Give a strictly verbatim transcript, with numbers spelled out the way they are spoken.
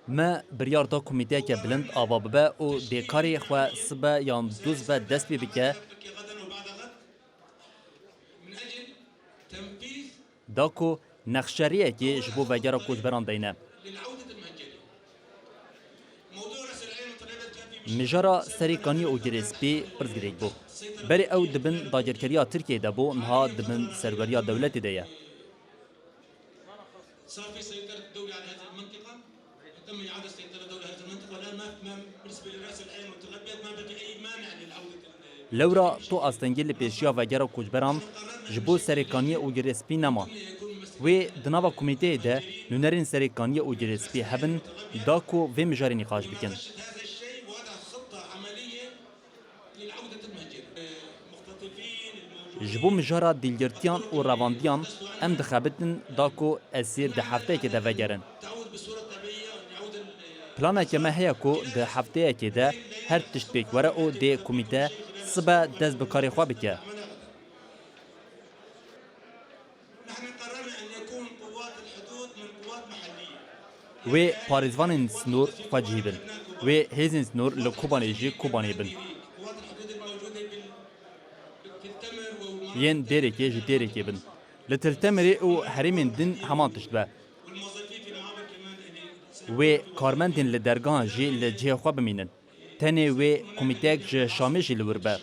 Me biryar da komîteyeke bilind ava bibe û dê karê xwe sibe yan dû sibe dest pê bike. Da ku nexşeriyekê ji bo vegera koçberan deyne. Mijara Serê Kaniyê û Girê Spî pirsgirêk bû. Berê ew di bin dagirkeriya Tirkiyeyê de bû, niha di bin serweriya dewletê de ye. Lewra tu astengî li pêşiya vegera koçberan ji bo Serê Kaniyê û Girê Spî nema. Wê di nava komîteyê de nûnerên Serê Kaniyê û Girê Spî hebin, da ku vê mijarê nîqaş bikin. Ji bo mijara dîlgirtiyan û revandiyan em dixebitin, da ku esîr di hefteyekê de vegerin. Planeke me heye ku di hefteyekê de her tişt pêk were û dê komîte sibe dest bi karê xwe bike. Wê parêzvanên sinor xwecihî bin. Wê hêzên sinor li Kobanê jî Kobanê bin. Yên Dêrêkê ji Dêrêkê bin. Li Til Temirê û herêmên din heman tişt be. Wê karmendên li dergehan jî li cihê xwe bimînin. Tenê wê komîteyek ji Şamê jî li wir be.